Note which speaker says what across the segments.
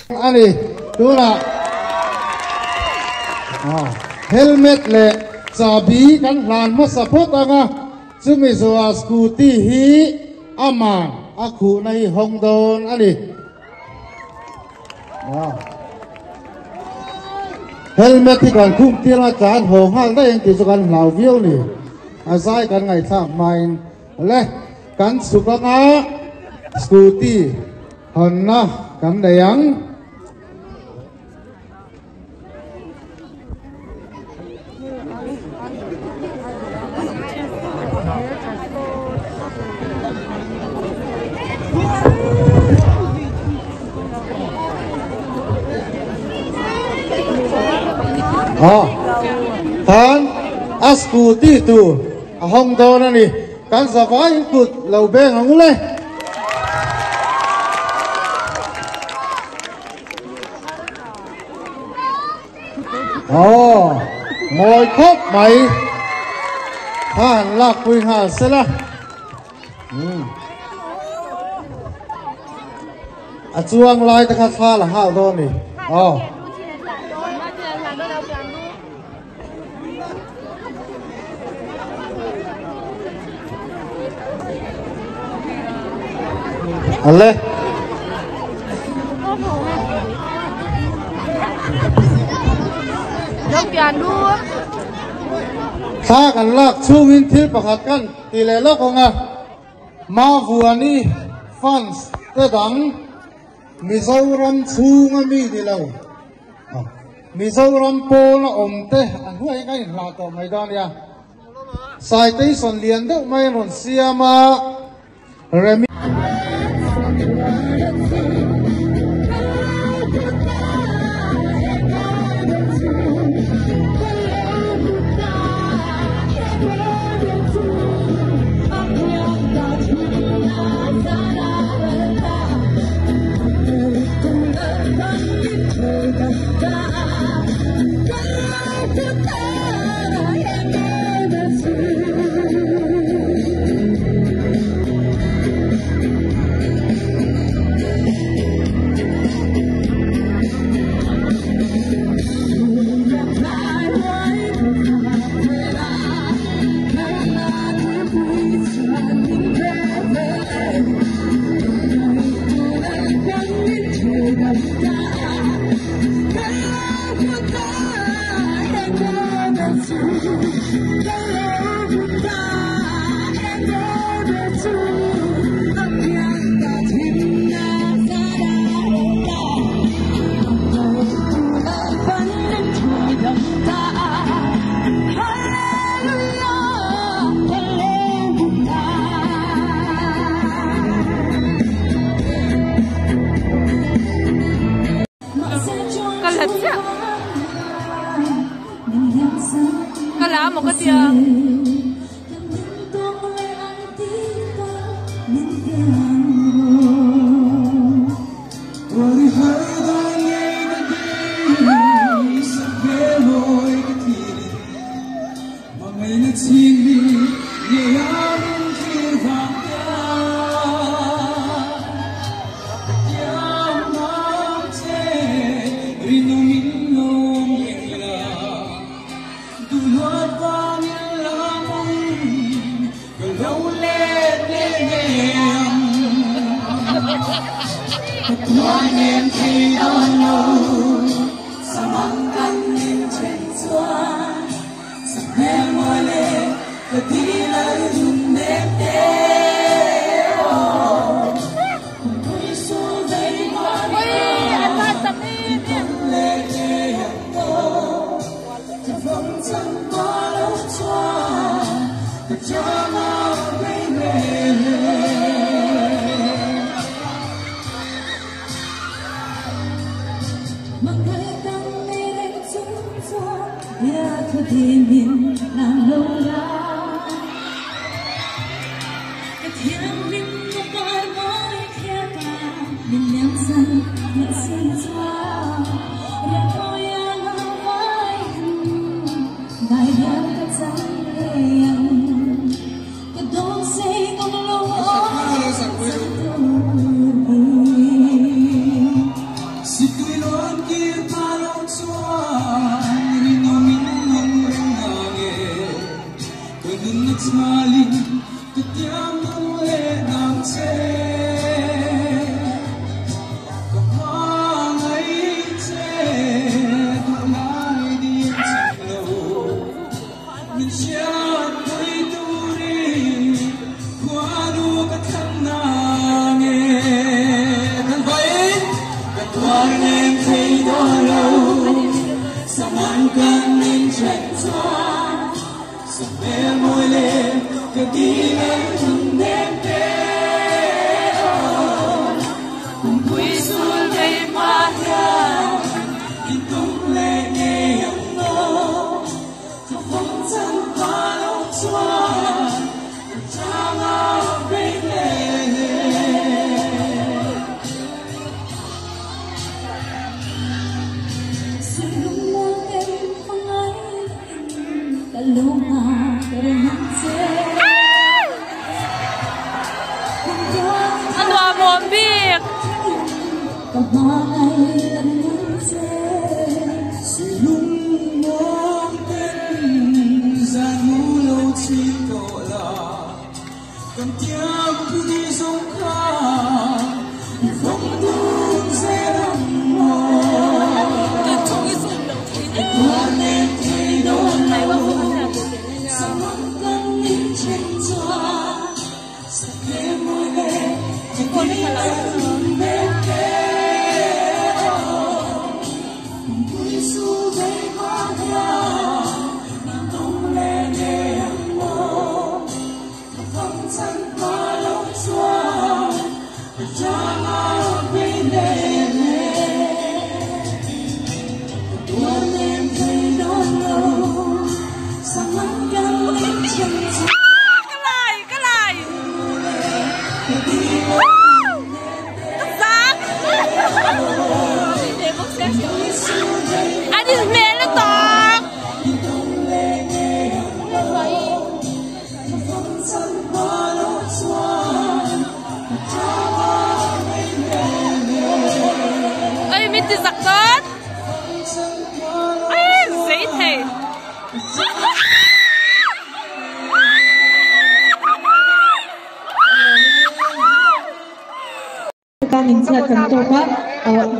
Speaker 1: A ni, tunah helmet leh chahbi kan hlan hmasa phawt ang a, chumi zawhah scooty hi aman a khuhna hi hawng dawn a ni. Helmet hi kan khum tir a, tlan haw nghal daih ang tih chu kan hlau viau ni. A zai kan ngaihthlak hmain le kan chhuk ang a, scooty hawnna kan nei ang. Khan a scooty tur a hawng dawn a ni. Kan zavaiin kut lo beng ang ule. Aw, mawi khawp mai. Kha han lakpui nghal sela. A chuang lai te kha thla la nghal dawn ni. Aw. Ale. Thla kan lak chhungin thil pakhat kan ti leh lawk ang a, Mavuani fans te dang Mizoram chhunga mi ni lo. Mizoram pawna awm te a hnuai ka inhlah tawh mai dawn nia. Citation lian deuh mai an rawn siam a, Remi.
Speaker 2: Ka la chiah ka la maw ka tia.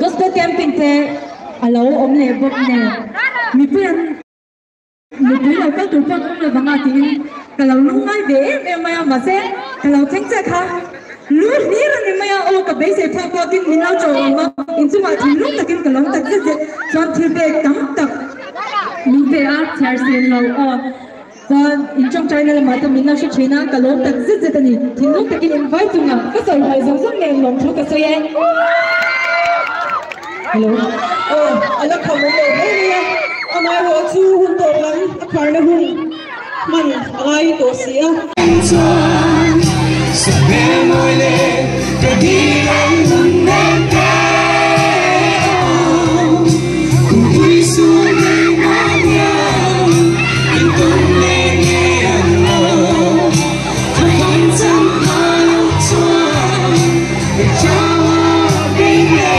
Speaker 3: Gospel camping te alo om le bok ne mi pian mi pui lo kal tur pon om le banga tin ka lo lu ngai ve em em mai ma se ka lo theng che kha lu ni ra ni mai o ka be se pha pa tin min lo cho ma in chu ma thin lu takin ka lo tak je chuan thil pe tam tak min pe a chair sen lo o chuan in chong china la ma ta min lo shi thina ka lo tak zet zet ani thin lu takin invite chunga ka soi hai zong zong nen lom thu ka soi e. Hello.
Speaker 4: Oh, ala khamu le le amai ro chu hun to lam a khar na hun man ai to sia
Speaker 5: sa môi le ka di lang nan te cùng su nei ma ya in tung le nge ang lo không chẳng ma lo chuan cha bi le.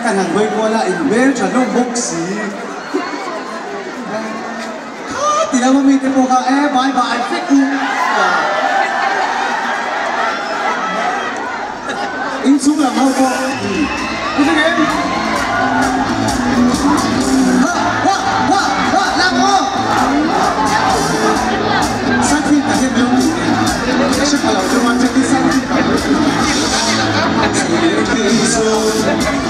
Speaker 1: Kan hàng bơi qua lại mê trả lông bốc xí thì là mình cái bộ e bye bye phết u in xuống làm hậu bộ cái gì em ha ha ha làm không sáng khi cả thêm lông thì sẽ phải làm cho anh cái sáng khi cả
Speaker 5: Hãy subscribe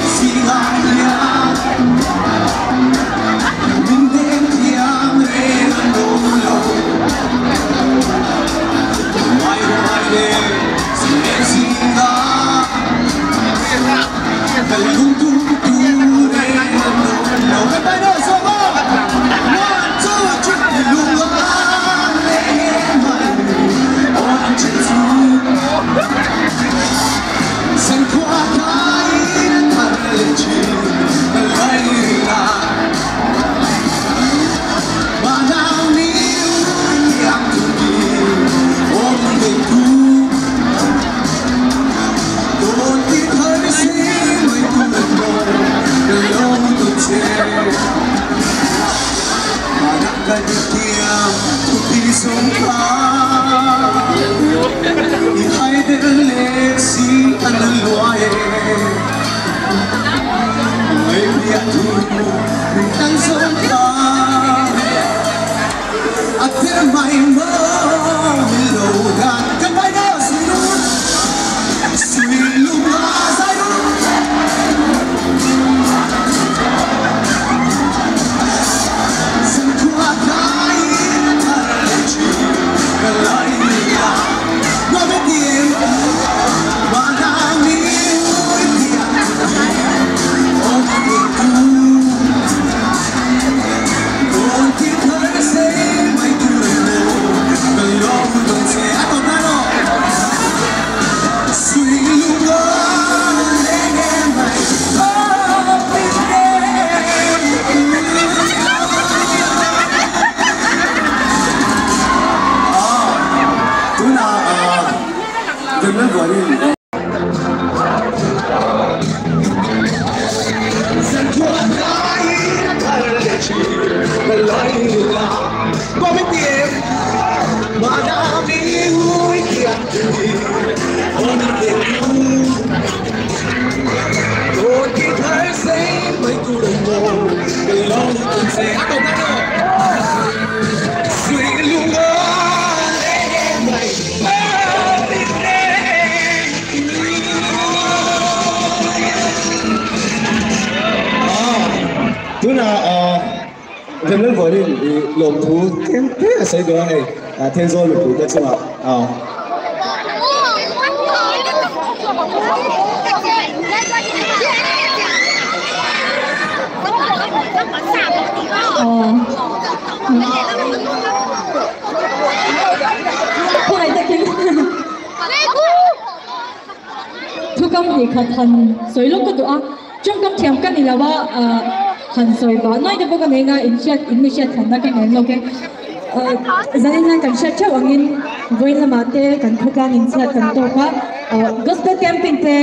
Speaker 3: Gospel camping te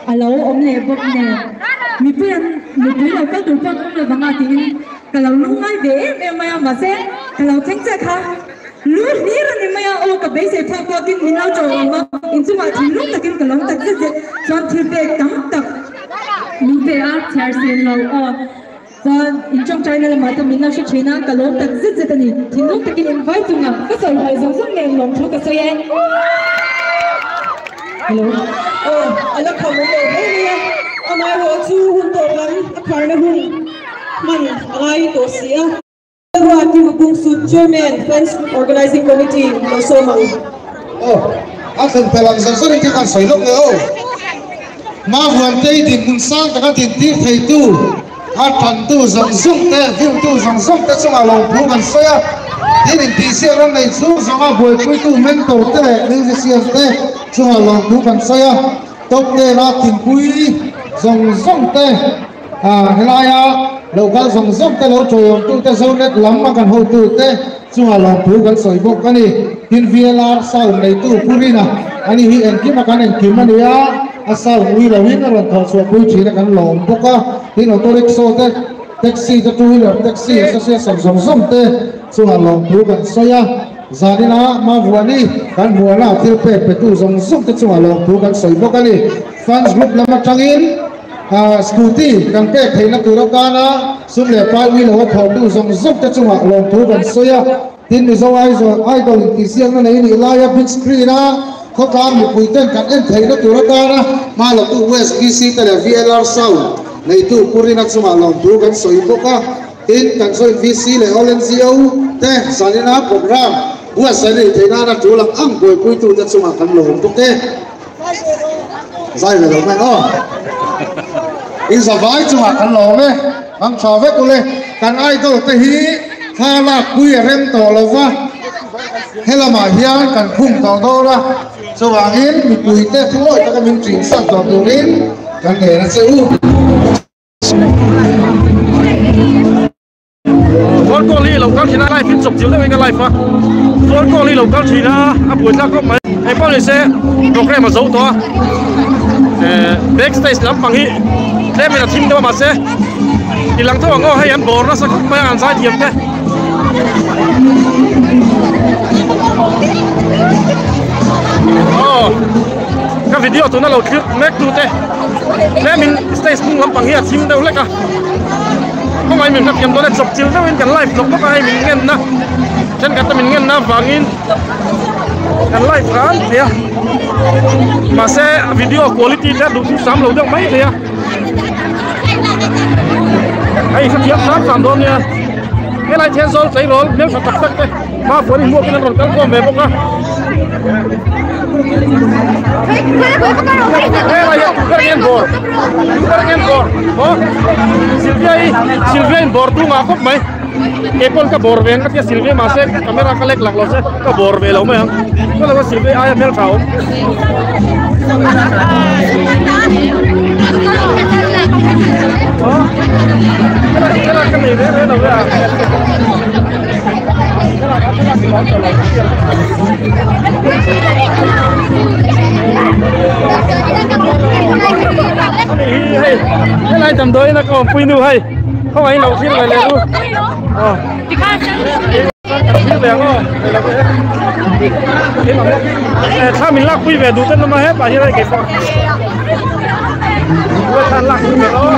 Speaker 3: alo awm leh bawk nen mipui an mipui lo kal tur pawh an awm lo vang a tiin ka lo lungngai ve em em mai a mahse ka lo thleng chiah kha lu hlir a ni mai a aw ka beisei phak bawkin min lo chaw awm a inchungah thinlung takin ka lawm tak zet zet chuan thil pek tam tak min pe a chhiar sen lo aw. Chuan in tawngtaina lamah te min lo hre thin a, ka lawm tak zet zet a ni. Thinlung takin in vai chunga ka sawi hawi zawng zawng nen lawm thu ka sawi e.
Speaker 4: Hello. Aw, a la kham awm lo hle mai a, amaherawh chu hun tawp lam a kharna hun hman a ngai tawh si a. Ruati Mupungsut, Chairman, Fans Organizing Committee, lo sawm ang.
Speaker 1: Aw, a thlen fel ang zawng zawngin kha kan sawi lawk leh aw. Mavuantei dinhmun sang taka dintir theitu, a tantu zawng zawng te, viltu zawng zawng te chungah lawmthu kan sawi a. Tin, intihsiak ram nei chhung zawnga buaipuitu mentor te leh musician te chungah lawmthu kan sawi a. Top ten-a thingpui zawng zawng te, helaia lo kal zawng zawng te, lo tawihawmtu te, Zonet lam a kan hotu te chungah lawmthu kan sawi bawk a ni. Tin, VLR sound neitu Pu Rina ani hi engkim a kan engkim a ni a, a sound ui loin a rawn thawh chhuah pui thin a kan lawm bawk a. Tin, auto rickshaw te, taxi te, two wheeler taxi association zawng zawng te chungah lawmthu kan sawi a. Zanina Mavuani kan hmuahna thil pek petu zawng zawng te chungah lawmthu kan sawi bawk a ni. Fans group lam atangin scooty kan pek theihna tur atana sum leh pai ui lo a thawhtu zawng zawng te chungah lawmthu kan sawi a. Tin, Mizo Aizawl Idol intihsiakna nei nih laia big screen a khawtlang mipui ten kan en theihna tur atana hma latu USBC te leh VLR sound neitu Pu Rina chungah lawmthu kan sawi bawk a. Tin, kan joint VC leh All NGO te zanina programme buatsaih a nih theih nana tul ang ang buaipuitute chungah kan lawm bawk e. Zai ve lo mai aw. In zavai chungah kan lawm e. Ang tha vek ule. Kan idol te hi thla lak pui a rem tawh lo va, helamah hian kan khung tawh dawn a, chuvangin mipui te thuawi taka min ṭin sak tawh turin kan ngen a che u.
Speaker 6: Phone call hi lo kal thin a live in chawp chilh deuh in ka live a phone call hi lo kal thin a a buai tlak khawp mai hei pawh ni se programme a zo tawh a eh back stage lampang hi tlem in a thim deuh a mahse i lang tho ang aw hei an bawr nasa khawp mai a an zai thiam te. video tuna lo thlir mek tute tlemin stage hnung lampang hi a thim deuh hlek a khawngaih min hrethiam dawn e chawp chil deuhin kan live tlawk bawk a hei min ngenna thenkhat te min ngenna avangin kan live ran thei a mahse video quality te a duh chu sam lo deuh mai thei a hei hrethiam hram hram dawn nia helai Thenzawl tleirawl hmeltha tak tak te. Hmafuan in hmuak in an rawn kal khawm ve bawk a. Helai hian ber ngen bawr ber ngen bawr aw Sylvia i Sylvia in bawr tu ngah khawp mai kei pawn ka bawr ve ang ka tia Sylvia mahse camera ka lek lak lo se ka bawr ve lo mai ang chuan lo Sylvia aia hmeltha awm. Thlalak ka nei ve ve lo ve a. Helai damdawiin a ka awmpui nu hei khawngaih lo thlir ve leh u thlir ve ang aw thla min lakpui ve duh ten awm a hetah hian hei keipawh thla an lakpui ve aw.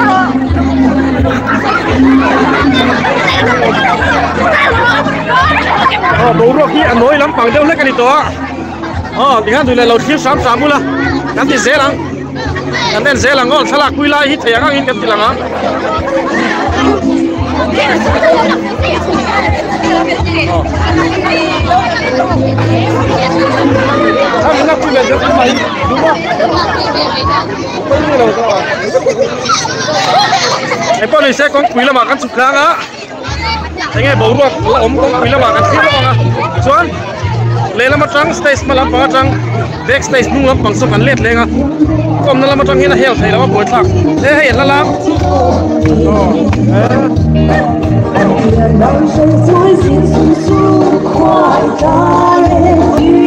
Speaker 6: Aw boruak hi a nawi lampang deuh hlek a ni tawh a aw tikhan duh leh lo thlir hram hram bula kan ti zel ang kan en zel ang aw thlalak pui lai hi thei ang angin kan ti lang ang. Hei pawh ni se kawngpui lamah kan chhuk tlang a enge boruak la awm kawngpui lamah kan thlir lawk ang a tichuan lehlam atang stage hma lampang atang back stage hnung lampang saw kan let leng a kawmna lam atang hian a hel theih loh a buaithlak he hei a hla lam aw.